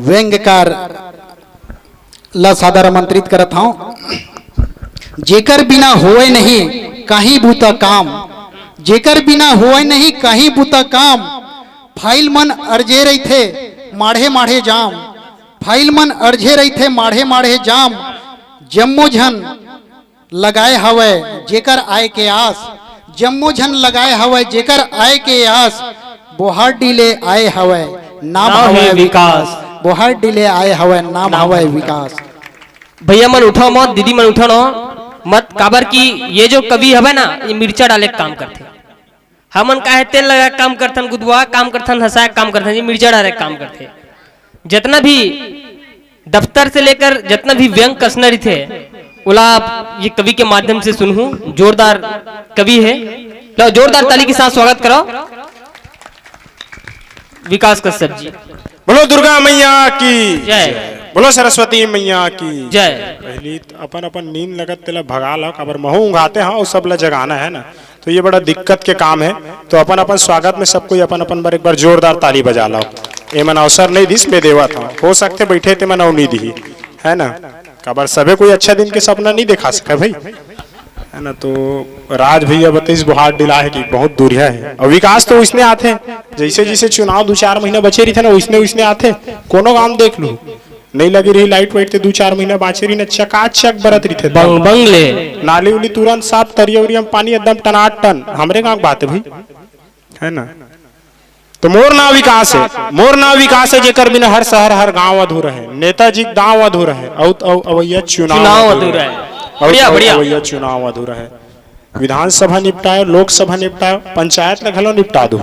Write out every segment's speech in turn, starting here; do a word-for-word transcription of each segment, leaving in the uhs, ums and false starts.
व्यंग्यकार ला सादर आमंत्रित करत हौं। जेकर बिना होय नहीं कहीं बूता काम, जेकर बिना होय नहीं कहीं बूता काम, फाइल मन अर्जे रहिथे माढ़े माढ़े जाम, फाइल मन अर्जे रहिथे माढ़े माढ़े जाम, जम्मो झन लगाए हवय जेकर आय के आस, जम्मो झन लगाए हवय जेकर आय के आस, बोहारडीह ले आए हवय, नाम नाम हवय हे विकास। विकास। बोहारडीह ले आए हवय, नाम नाम हवय हवय विकास। भैया मन उठो मत, दीदी मन उठो न मत, काबर कि ये जो कवि हवय ना, ये मिर्चा डाले के काम करथे। हमन काहे तेल लगा के काम करथन, गुदवा काम करथन, हंसा के काम करथन, ये मिर्चा डाले के काम करथे। जितना भी दफ्तर से लेकर जितना भी व्यंग कसना रहिथे, ओला आप ये कवि के माध्यम से सुनहू। जोरदार कवि है, लो जोरदार ताली के साथ स्वागत करो विकास कश्यप जी। बोलो दुर्गा मैया की जय। बोलो सरस्वती मैया की जय। पहली त अपन अपन नींद लगत तेला भगा लो, काबर महू उंघाते हंव, अउ सब ला जगाना है ना। तो ये बड़ा दिक्कत के काम है। तो अपन अपन स्वागत में सब कोई अपन अपन बर एक बार जोरदार ताली बजा लो। एमन अवसर नहीं दिस, मैं देवत हंव, हो सकथे बैठे ते मन अउ नहीं दिही, है ना। काबर सबे कोई अच्छा दिन के सपना नहीं देखा सके भाई, है ना। तो राज भैया बताइस बोहारडीह ले आए हे कि बहुत दूरिहा है, अउ विकास तो उसने आथे, जैसे जैसे चुनाव दू चार महीना बचे रहिथे ना, उसने उसने आथे। कोनो गांव देख लू, नहीं लगी रही लाइट वाइट, ते दू चार महीना बांचे रही ना, चकाचक बरत रहिथे। बंग बंग ले। नाली उली तुरंत साफ, तरिया उरिया में पानी एकदम टनाटन। हमरे गांव के बात है भाई, है ना। तो मोर नाव विकास है, मोर नाव विकास है, जेकर बिना हर शहर हर गांव अधूरा है, नेताजी के दांव अधूरा है, अउ अउ अवैया चुनाव चुनाव अधूरा अधूरा है। है। अउ बढ़िया, अउ बढ़िया। अवैया चुनाव अधूरा है। विधानसभा निपटाए, लोकसभा निपटाए, पंचायत ला घलो निपटा दू,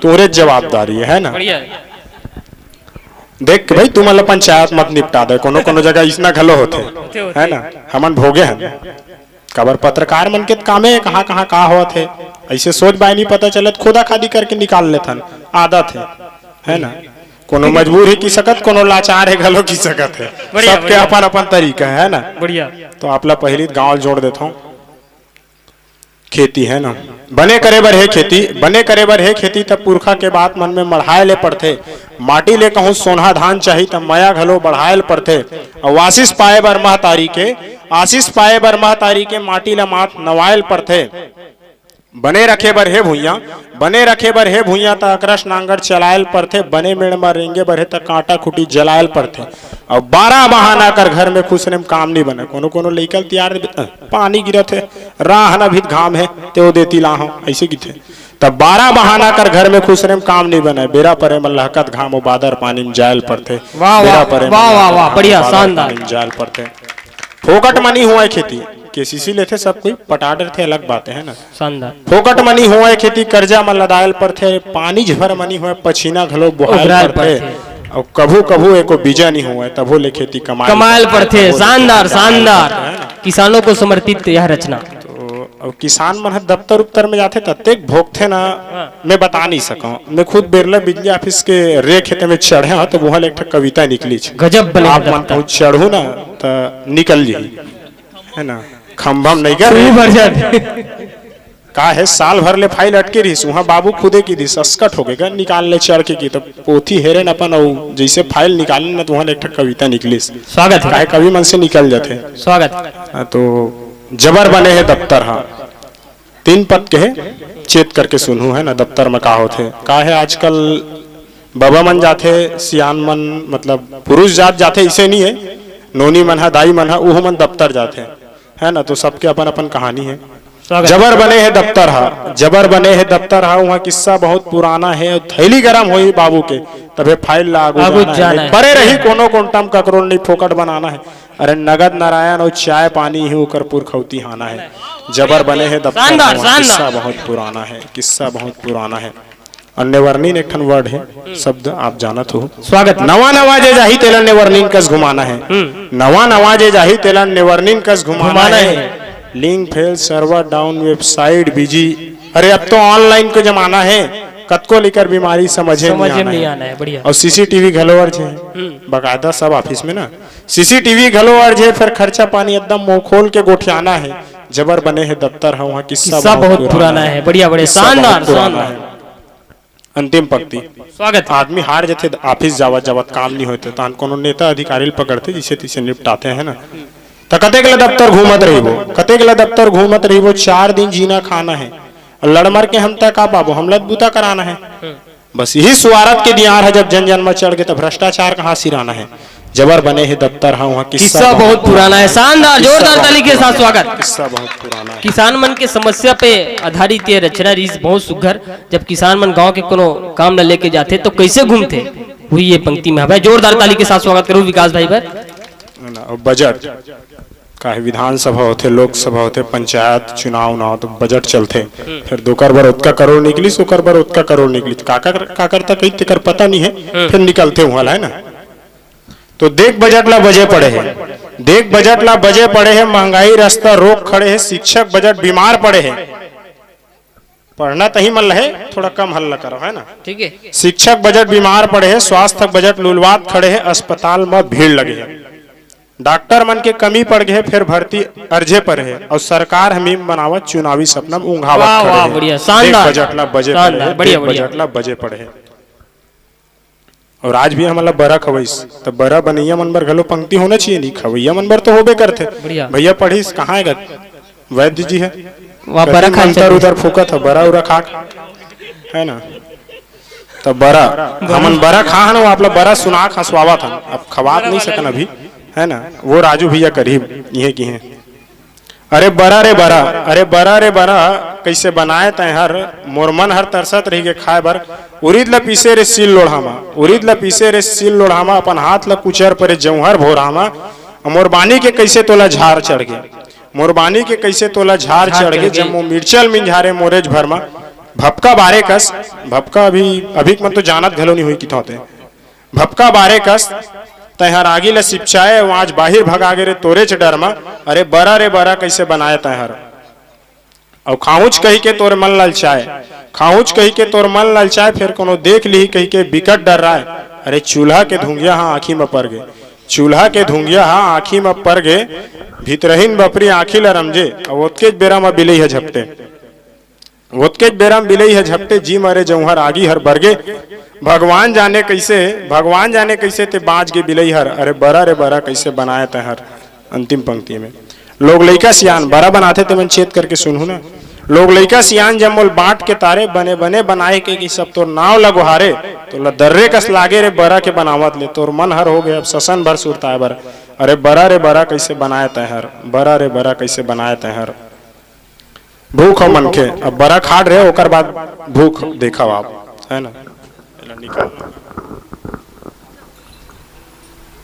तोरे जवाबदारी है, है ना। बढ़िया है। देख भाई, तुमन ला पंचायत मत निपटा दे, कोनो कोनो जगह इसना घलो होथे, होथे, होथे। है ना, हमन भोगे हन। काबर पत्रकार मन के त कामे हे, कहाँ कहाँ का होवत हे, ऐसे सोच बाय नहीं पता चलत, खोदा खादी करके निकाल लेथन, आदत है, है ना। कोनो मजबूर है की सकत, कोनो लाचार है घलो की सकत है, बढ़िया, सबके बढ़िया। अपन अपन तरीका है, है ना। बढ़िया। तो आप ला पहली गांव जोड़ देथौं। खेती है ना, बने करे बर हे खेती, बने करे बर हे खेती, तब पुरखा के बात मन में मढ़ाए ले पड़थे। माटी ले कहूँ सोनहा धान चाही, तब मया घलो बढ़ाए ले पड़थे। अउ आशीष पाए बर महतारी के, आशीष पाए बर महतारी के, माटी ला माथ नवाए ले पड़थे। बने रखे बर हे भुइयां, बने रखे बर हे भुइयां, त अकरस नांगर चलाए ले पड़थे। बने मेड़ म रेंगे बर हे, त कांटा खूंटी जलाए ले पड़थे। अउ बारह बहाना कर घर में खुसरे म काम नहीं बने। कोनो कोनो लइका ल तियार दे, पानी गिरत हे, राह न भी घाम हे, ते ओ देती लाहौं, ऐसे किथे। तब बारह बहाना कर घर में खुसरे म काम नहीं बने, बेरा परे म लहकत घाम ओ बादर पानी म जायल पड़थे। वाह, वाह, बेरा परे म वाह, वाह, लहकत वाह, घाम बढ़िया, ओ बादर शानदार। पानी म जायल पड़थे। फोकट म नहीं होवय खेती, केसीसी लेथे सब कोई, पटा डरथे, अलग बात है ना। शानदार। फोकट म नहीं होवय खेती, कर्जा म लदायल पड़थे, पानी झर म नहीं होवय, पछीना घलो बोहायल उघरायल पड़थे। पड़थे। अउ कभू कभू एको बीजा नहीं होवय, तभो ले खेती कमायल कमायल पड़थे। पड़थे, तभो ले शानदार, खेती कमायल शानदार। पड़थे, है ना? किसानों को समर्पित यह रचना। तो अब किसान मन ह दफ्तर उफ्तर में जाथे, ततेक भोगथे ना, हाँ। मैं बता नहीं सकौं। मैं खुद बेरला बिजली ऑफिस के रे खेते में चढ़े हौं, तो वहाँ ले एक ठक कविता निकलिस। गजब बने आप मन दफ्तर। पहुँच चढ़ू ना, तो निकल जी, है ना, खंभा म नहीं कर। तू भर जाते। का है, साल भर ले फाइल अटके रहिस, उहाँ बाबू खुदे की दिस, असकट हो गे का, निकाल ले चढ़ के की, तो पोथी हेरे न अपन, अउ जैसे फाइल निकाले न, तो उहाँ ले एक ठक कविता निकलिस। स्वागत है। काहे कवि मन से निकल जाथे। स्वागत। हाँ, तो जबर बने हे दफ्तर हा, तीन पद के हे, चेत करके सुनहू, है ना, दफ्तर में का होथे, का है आजकल बबा मन जाथे, सियान मन, मतलब पुरुष जात जाथे, इसे नहीं है, नोनी मन हा, दाई मन हा, उहो मन दफ्तर जाथे, है ना, तो सबके अपन अपन कहानी है। स्वागत। जबर बने हे दफ्तर हा, जबर बने हे दफ्तर हा, उहाँ किस्सा बहुत पुराना है। थैली गरम होई बाबू के, तभे फाइल ला आगू आगू जाना जाना है। है। परे रही कोनो कोंटा म, ककरो नहीं फोकट बनाना है। अरे नगद नारायण अउ चाय पानी ही ओकर पुरखौती हाना है। जबर बने हे दफ्तर शानदार, हा, उहाँ शानदार। किस्सा बहुत पुराना है, किस्सा बहुत पुराना है। अन्य वर्णीन एक ठन वर्ड है, शब्द आप जानत हो। स्वागत। नवा नवा जे जाही तेला नेवर्निन कस घुमाना है। हम्म। नवा नवा जे जाही तेला नेवर्निन कस घुमाना घुमाना है। है। Link fail, server down, website busy. अरे अब तो ऑनलाइन के जमाना है, कतको लेकर बीमारी समझे समझे नहीं आना नहीं है। आना है, बढ़िया। अउ सीसीटीवी घलो अर्जे हे, हम्म। बाकायदा सब ऑफिस में ना सीसीटीवी घलो अर्जे हे, फिर खर्चा पानी एकदम मुंह खोल के गोठियाना है। जबर बने हे दफ्तर हा, उहाँ किस्सा किस्सा बहुत बहुत पुराना पुराना है। है, बढ़िया, बढ़िया, किस्सा शानदार, बहुत पुराना शानदार। है। अंतिम पंक्ति। स्वागत। आदमी हार जथे, ऑफिस जावत जावत काम नहीं होते, तहन कोनो नेता अधिकारी ल पकड़थे, जिसे तिसे निपटाथे, है ना? त कतेक ल दफ्तर घूमत रहिबो, कतेक ल दफ्तर घूमत रहिबो, चार दिन जीना खाना है, और लड़मर के हम तय का पाबो, हमला त बूता कराना है। बस यही स्वार्थ के दियार है, जब जन जन में चढ़ गए तो भ्रष्टाचार कहाँ सिराना है। जबर बने हे दफ्तर हा, वहाँ किस्सा किस्सा बहुत बहुत पुराना है। शानदार, किस्सा जोरदार बहुत ताली के साथ पुराना है। स्वागत। किस्सा बहुत पुराना है। किसान मन के समस्या पे आधारित ये रचना रहिस, बहुत सुघर। जब किसान मन गांव के कोनो काम ल लेके जाथे तो कैसे घूमथे, वही ये पंक्ति में हवय। जोरदार ताली के साथ स्वागत करूं विकास भाई बर। है ना? और बजट, काहे विधानसभा होथे, लोकसभा होथे, पंचायत चुनाव उनाव, तो बजट चलथे। फिर दोकर बर ओतका करोड़ निकलिस, ओकर बर ओतका करोड़ निकलिस, काकर काकर तक कही तेकर पता नहीं है। फिर निकलथे वहां ला, है ना? तो देख बजट ला बजे पड़े है, देख बजट ला बजे पड़े है, महंगाई रस्ता रोक खड़े है, शिक्षक बजट बीमार पड़े है। पढ़ना तही मन लहे, थोड़ा कम हल्ला करो, है ना? ठीक है। शिक्षक बजट बीमार पड़े है, स्वास्थ्य बजट लुलवात खड़े है, अस्पताल में भीड़ लगे है, डॉक्टर मन के कमी पड़ गए, फिर भर्ती अर्जे पर है, और सरकार हमीम बनावत चुनावी सपना में ऊंघावत वाह, खड़े वाह, है। बढ़िया, शानदार। देख बजट ला बजे पड़े शानदार, है, बढ़िया, देख बढ़िया। बजट ला बजे पड़े है। और आज भी हमन ला बरा खवइस, त बरा बनैया मन बर घलो पंक्ति होना चाहिए, नहीं खवैया मन बर तो होबे करथे। बढ़िया। भैया पढ़िस कहाँ है गत? वैद्य जी है। वहाँ कति बरा खा मंतर चलते। उधर फूकत है, बरा उरा खा, है ना? त बरा, हमन बरा खा हन, वो आप ला बरा सुना खा स्वावत हन। अब खवात नहीं सकन अभी, है ना? वो राजू भैया करीब इहे की हैं। अरे बरा रे बरा, अरे बरा रे बरा, कइसे बनाए तैं हर, मोर मन हर तरसत रहिगे खाए बर। उरिद ल पीसे रे सील लोढ़ा म, उरिद ल पीसे रे सील लोढ़ा म, अपन हाथ ल कुचर परे जौहर भोरा म। मोर बानी के कइसे तोला झार चढ़ गे, मोर बानी के कइसे तोला झार झार चढ़ गे, चढ़ गे। जम्मो मिर्चल मिंझारे मोरेच भर म। भपका बारे कस, भपका अभी, अभी के मन तो जानत घलो नहीं हुई किथों ते। भपका बारे कस, तैंहर आगी ल सिपचाए, अउ आज बाहिर भगा गे रे तोरेच डर म। अरे बरा रे बरा, कइसे बनाए तैंहर। अउ खाहूंच कहिके तोर मन ललचाए, खाहूंच कहिके तोर मन ललचाए, फेर कोनो देख लिही कहिके बिकट डर्राए। अरे चूल्हा के धुंगिया ह आँखी म पर गे, चूल्हा के धुंगिया ह आँखी म पर गे, भीतरहिन बपरी आँखी ल रमजे, अउ ओतकेच बेरा म बिलई ह झपटे। ओतकेच बेरा म बिलई ह झपटे, जी मरे जौहर आगी हर बरगे। भगवान जाने कइसे, भगवान जाने कइसे ते बाँच गे बिलई हर। अरे बरा रे बरा, कइसे बनाए तैंहर। अंतिम पंक्ति में लोग लइका सियान बरा बनाथे, तेमन चेत करके सुनहू ना। लोग लइका सियान जब मोल बाँट के तारे, बने बने बनाए के कि सब तोर नाव ल गोहारे, तोला दर्रे कस लागे रे बरा के बनावत ले। तोर मन हर हो गे अब ससन भर सुरताए बर। अरे बरा रे बरा, कइसे बनाए तैंहर, बरा रे बरा, कइसे बनाए तैंहर। भूख हो मनखे, अब बरा खाट रहे, ओकर बाद भूख देखव आप, है ना? एला निकाल।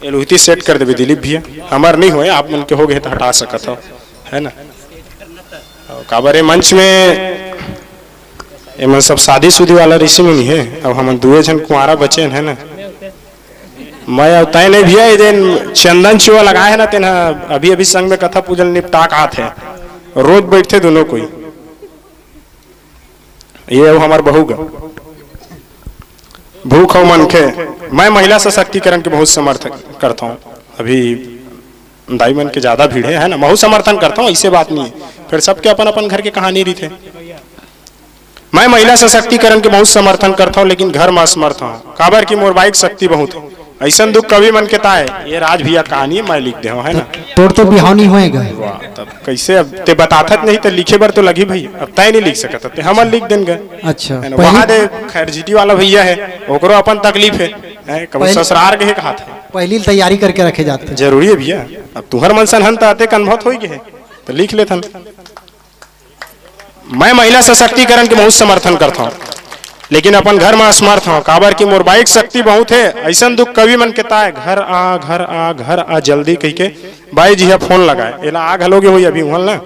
ये लुहती सेट कर देबे दिलीप भैया, हमर नहीं होए, आप मन के हो गए तो हटा सकत हो, है ना? और काबर ये मंच में ये मन सब शादी शुदी वाला ऋषि मुनि है, अब हमन दुए झन कुंवारा बचे हैं, है ना? मैं अब तय नहीं भैया, ये दिन चंदन चुआ लगाए है ना, तेन ह अभी अभी संग में कथा पूजन निपटा के आत है, रोज बैठते दोनों कोई। ये अब हमार बहू ग भूख हो मनखे। मैं महिला सशक्तिकरण के बहुत समर्थन करता हूँ। अभी दाई मन के ज्यादा भीड़ है, है ना, बहुत समर्थन करता हूँ, ऐसे बात नहीं है। फिर सबके अपन अपन घर के कहानी रहिथे। मैं महिला सशक्तिकरण के बहुत समर्थन करता हूँ, लेकिन घर में असमर्थ हूँ, काबर कि मोर बाइक शक्ति बहुत है। ऐसन दुख कवि मन के ताय, ये राज भैया कहानी मैं लिख दे हूँ, है ना? तोर तो बिहाव नहीं होएगा। वाह, तब कैसे? अब ते बताथत नहीं तो लिखे बर तो लगी भाई, अब तय नहीं लिख सकत, ते हमन लिख देन गए। अच्छा, है ना? पहली वहाँ दे खैर जीटी वाला भैया है, ओकरो अपन तकलीफ है, है? कभी पहली ससुरार के कहा था। पहली तैयारी करके रखे जाते हैं। जरूरी है भैया, अब तुहर मन सन हन तो अतेक अनुभव हो गए है, तो लिख लेथन। मैं महिला सशक्तिकरण के बहुत समर्थन करता हूँ, लेकिन अपन घर में असमर्थ हूँ, काबर कि मोर बाइक शक्ति बहुत है। ऐसन दुख कवि मन के ताय, घर आ, घर आ, घर आ जल्दी कह के बाई जी ह फोन लगाए। एला आग हलोगे हुई अभी उहल ना।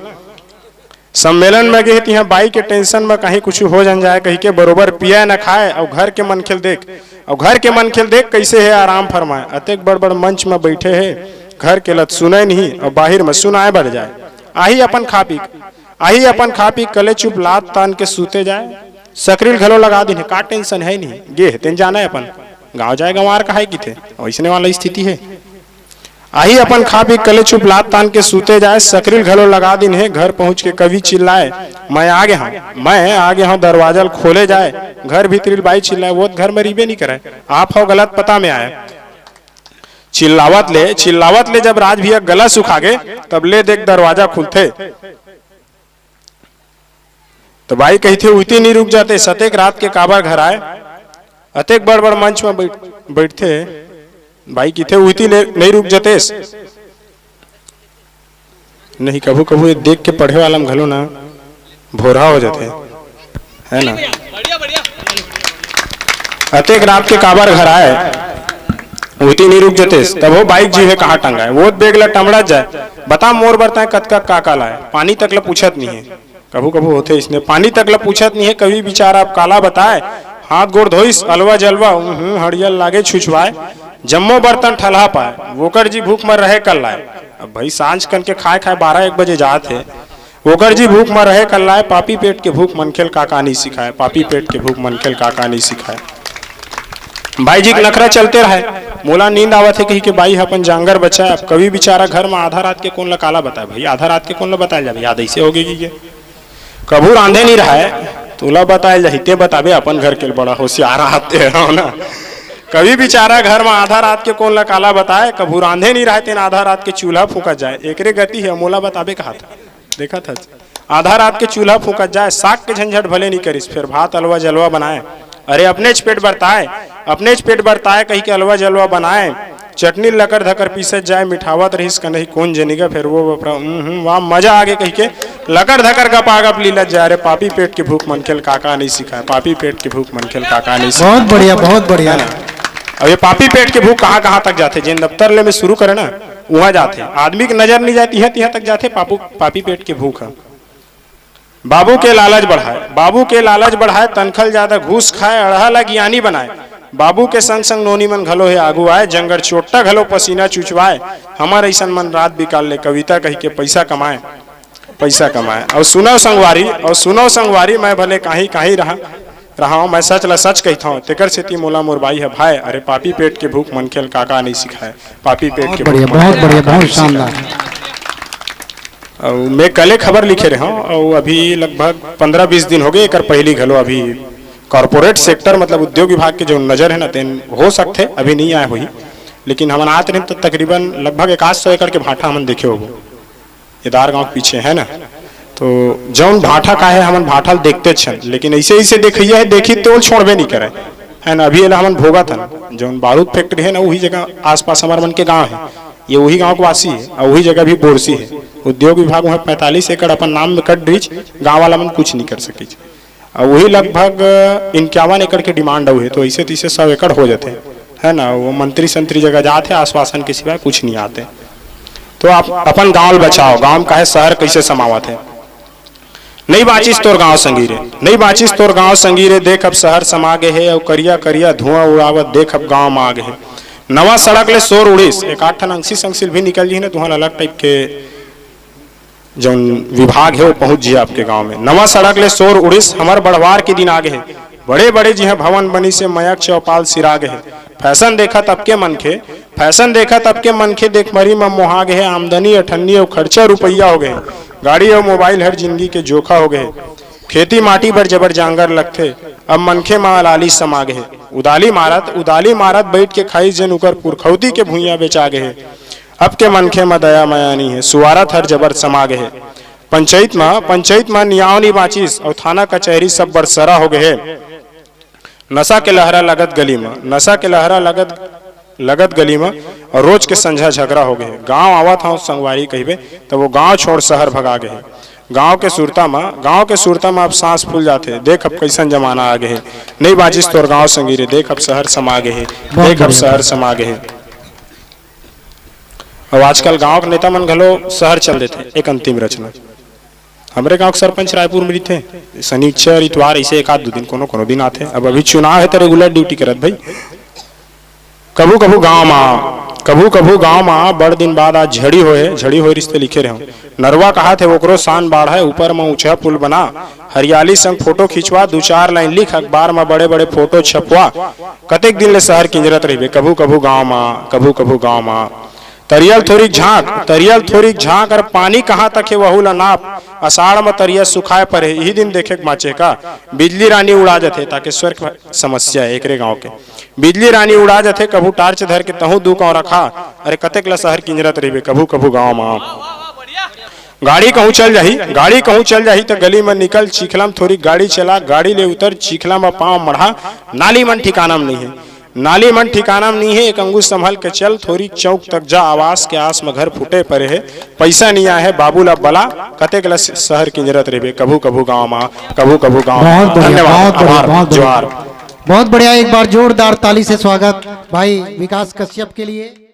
सम्मेलन में गए तिहा बाई के टेंशन में कहीं कुछ हो जन जाए कह के बरोबर पिए न खाए, और घर के मन खेल देख, और घर के मन खेल देख कैसे है आराम फरमाए। अतेक बड़ बड़ मंच में बैठे है, घर के लत सुने नहीं और बाहर में सुनाए बढ़ जाए। आही अपन खा पी, आही अपन खा पी कले चुप लात तान के सूते जाए। सकरील घलो लगा दिन है, का टेंशन है नहीं, गे है तेन जाना है अपन गाँव जाए गंवार कहाए की थे, वैसने वाला स्थिति है। आही अपन खा पी कले चुप लात तान के सूते जाए, सकरी ल घलो लगा दिन हे, घर पहुंच के कवि चिल्लाए, "मैं आ गे हंव, मैं आ गे हंव, दरवाजा ल खोले जाए।" घर भीतरी ल बाई चिल्लाए, "वो त घर में रहिबे नहीं करे, आप हो गलत पता में आए।" चिल्लावत ले, चिल्लावत ले जब राज भैया गला सुखा गे, तब ले देख दरवाजा खुलथे। तो बाई कहिथे, "उहिती नहीं रुक जाते, सतेक रात के काबर घर आए?" अतेक बड़ बड़ मंच में बैठ-, बैठथे, बाई कहिथे, "उहिती ले नहीं रुक जतेस।" नहीं, कभू कभू ये देख के पढ़े वाला में घलो ना भोरहा हो जाथे, है ना? "अतेक रात के काबर घर आए, उहिती नहीं रुक जतेस, तब हो बाइक जी हे कहाँ टंगाए, वो बेग ला टमड़त जाए, बता मोर बर तैं कतका का का लाए, पानी तक ला पूछत नहीं है।" कभू कभू होथे इसने, "पानी तक ला पूछत नहीं है, कवि बिचारा अब काला बताए, हाथ गोड़ धोइस अलवा जलवा, हूँ हड़ियल लागे छुछवाए, जम्मो बर्तन ठलहा पाए, वोकर जी भूख मर रहे कल्लाए।" अब भाई सांझ कन के खाए खाए बारह एक बजे जात हे, "वोकर जी भूख मर रहे कल्लाए, पापी पेट के भूख मनखेल काका नहीं सिखाए, पापी पेट के भूख मनखेल काका नहीं सिखाए।" बाई जी के नखरा चलते रहे, "मोला नींद आवत हे," कही के बाई ह अपन जांगर बचाए। अब कवि बिचारा घर में आधा रात के कोन ला काला बताए भाई, आधा रात के कोन ला बताए जाबे, याद ऐसे हो गई कि कभू रांधे नहीं रहे, तोला बताए जाही, ते बताबे अपन घर के बड़ा होशियार आते हो ना। कवि बिचारा घर में आधा रात के कोन ला काला बताए, कभू रांधे नहीं रहे, तेन आधा रात के चूल्हा फूंकत जाए, एकरे गति है, मोला बताबे कहा था, देखा था, आधा रात के चूल्हा फूंकत जाए, साग के झंझट भले नहीं करिस, फिर भात अलवा जलवा बनाए, अरे अपनेच पेट बरताए, अपनेच पेट बरताए कही के अलवा जलवा बनाए, चटनी लकर धकर पीसत जाए, मिठावत रहिस कनही कोन जनिगा, फेर वो बपरा, "हम्म, हम्म, वाह, मजा आगे," कहिके लकर धकर गपागप लीलत जाए। रे पापी पेट के भूख मनखेल काका नहीं सिखाए, पापी पेट के भूख मनखेल काका नहीं सिखाए। बहुत बढ़िया, बहुत बढ़िया। है ना? अब ये पापी पेट के भूख कहाँ कहाँ तक जाथे, जेन दफ्तर ले में शुरू करे ना, वहाँ जाथे। आदमी के नजर नहीं जाए, तिहाँ तिहाँ तक जाथे पापू, पापी पेट के भूख ह। बाबू के लालच बढ़ाए, बाबू के लालच बढ़ाए, तनखल ज्यादा घूस खाए, अड़हा ला ज्ञानी बनाए। बाबू के संग संग नोनी मन घलो हे आगू आए, जंगर चोट्टा घलो पसीना चुचवाए। हमर अइसन मन रात बिकाल ले कविता कहि के पइसा कमाए, पइसा कमाए। अउ सुनव संगवारी, अउ सुनव संगवारी, मैं भले काहीं काहीं रहा, रहाव, मैं सच ला सच कहिथव, तेकर सेती मोला मोर बाई ह भाय। अरे पापी पेट के भूख मनखे ल काका नइ सिखाय, पापी पेट बहुत के बढ़िया, भूख बहुत मनखे ल बढ़िया, काका बहुत नइ सिखाय। शानदार। अउ मैं कले खबर लिखे रेहेंव, अउ अभी लगभग पंद्रह बीस दिन होगे, एकर पहिली घलो अभी corporate sector, मतलब उद्योग विभाग के जो नजर हे ना, तेन हो सकथे अभी नइ आय होही, लेकिन हमन आत रहेन त तकरीबन लगभग एक आध सौ एकड़ के भांठा हमन देखे होबो। एदार गांव के पीछे हे ना, तो जौन भांठा का हे, हमन भांठा ल देखतेच हन, लेकिन अइसे, अइसे देखइया हे, देखही त ओला छोड़बे नइ करय, हे ना। अभी एला हमन भोगत हन, जौन बारूद factory हे ना, उही जगह आसपास हमर मन के गांव हे, ये उही गांव के वासी हे, अउ उही जगह भी बोरसी हे। उद्योग विभाग उहाँ पैंतालीस एकड़ अपन नाम में कट रहिस, गांव वाला मन कुछ नइ कर सकिस। अउ वही लगभग इक्यावन एकड़ के demand अउ हे, तो अइसे तइसे सौ एकड़ हो जाथे, हे ना। वो मंत्री संतरी जगह जात हे, आश्वासन के सिवाय कुछ नइ आते। तो आप अपन गांव ल बचाव, गांव में काहे शहर कइसे समावत हे। नइ बांचिस तोर गांव संगी रे, नइ बांचिस तोर गांव संगी रे, देख अब शहर समा गे हे, अउ करिया करिया धुआं उड़ावत देख अब गांव म आ गे हे। नवा सड़क ले शोर उड़िस, एक आध ठन अंगसी संगसी ल भी निकल जही ना, तुहन अलग type के जौन विभाग हे, वो पहुंच जिया आपके गांव में। नवा सड़क ले शोर उड़िस, हमर बढ़वार के दिन आ गे हे। बड़े-बड़े जिहां भवन बनिस हे, मयक चौपाल सिरा गे हे। Fashion देखत अब के मनखे, fashion देखत अब के मनखे, देखमरी म मोहा गे हे। आमदनी अठन्नी अउ खर्चा रुपइया हो गे हे। गाड़ी अउ mobile हर जिनगी के जोखा हो गे हे। खेती माटी बर जबर जांगर लगथे, अब मनखे म अलाली समा गे हे। उदाली मारत, उदाली मारत बइठ के खाइस जेन उकर पुरखौती के भुइयां बेचा गे हे। अब के मनखे म दया मया नइ हे, सुवारथ हर जबर समा गे हे। पंचईत म, पंचईत म नियाव नइ बांचिस अउ थाना कचहरी सब बरसरा हो गे हे। नसा के लहरा लगत गली म, नसा के लहरा लगत, लगत गली म अउ रोज के संझा झगरा हो गे हे। गांव आवत हंव संगवारी कहिबे, त वो गांव छोड़ सहर भगा गे हे। गांव के सुरता म, गांव के सुरता म अब सांस फूल जाथे, देख अब कइसन जमाना आ गे हे। नइ बांचिस तोर गांव संगी रे, देख अब सहर समा गे हे, बहुत देख अब बढ़िया। सहर समा गे हे। अउ आजकल गांव के नेता मन घलो सहर चल देथे। एक अंतिम रचना। हमरे गांव के सरपंच रायपुर में रहिथे, सनिच्चर, इतवार, अइसे एक आध दू दिन, कोनो, कोनो दिन आथे। अब अभी चुनाव हे त regular duty करत भई। कभू, कभू गांव म, कभू, कभू गांव म, बड़ दिन बाद आज झड़ी होए, झड़ी होए रिहिस ते लिखे रेहेंव। नरवा कहाथे ओकरो शान बाढ़य, ऊपर म ऊंचा पुल बना। हरियाली संग फोटो खिंचवा, दू चार लाइन लिख, अखबार म बड़े-बड़े फोटो छपवा। कतेक दिन ले सहर किंजरत रहिबे, कभू-कभू गांव म, कभू-कभू गांव म। तरियल थोरिक झांक, तरियल थोरिक झांक, अरे पानी कहाँ तक हे, वहू ला नाप। असाढ़ म तरिया सुखाय परे हे, इही दिन देखे के बांचे का। बिजली रानी उड़ा जथे, ताके स्वर्ग समस्या हे एकरे गांव के। बिजली रानी उड़ा जथे, कभू टार्च धर के तहूं दू कांव रखा। अरे कतेक ला सहर किंजरत रहिबे, कभू कभू गांव म। गाड़ी कहूं चल जाही, गाड़ी कहूं चल जाही त गली म निकल, चिखला म थोरिक गाड़ी चला, गाड़ी ले उतर, चिखला म पांव मढ़ा, नाली मन ठिकाना म नइ हे। नाली मन ठिकाना म नइ हे, एक अंगुस संभल के चल, थोरिक चौक तक जा, आवास के आस म घर फूटे परे हे, पइसा नइ आए हे, बाबू ला बला, कतेक ला स-, सहर किंजरत रहिबे, कभू कभू गांव म, कभू कभू गांव म। बहुत बढ़िया, धन्यवाद, बहुत बढ़िया, आभार, बहुत बढ़िया। जोहार। बहुत बढ़िया, एक बार जोरदार ताली से स्वागत भाई विकास कश्यप के लिए।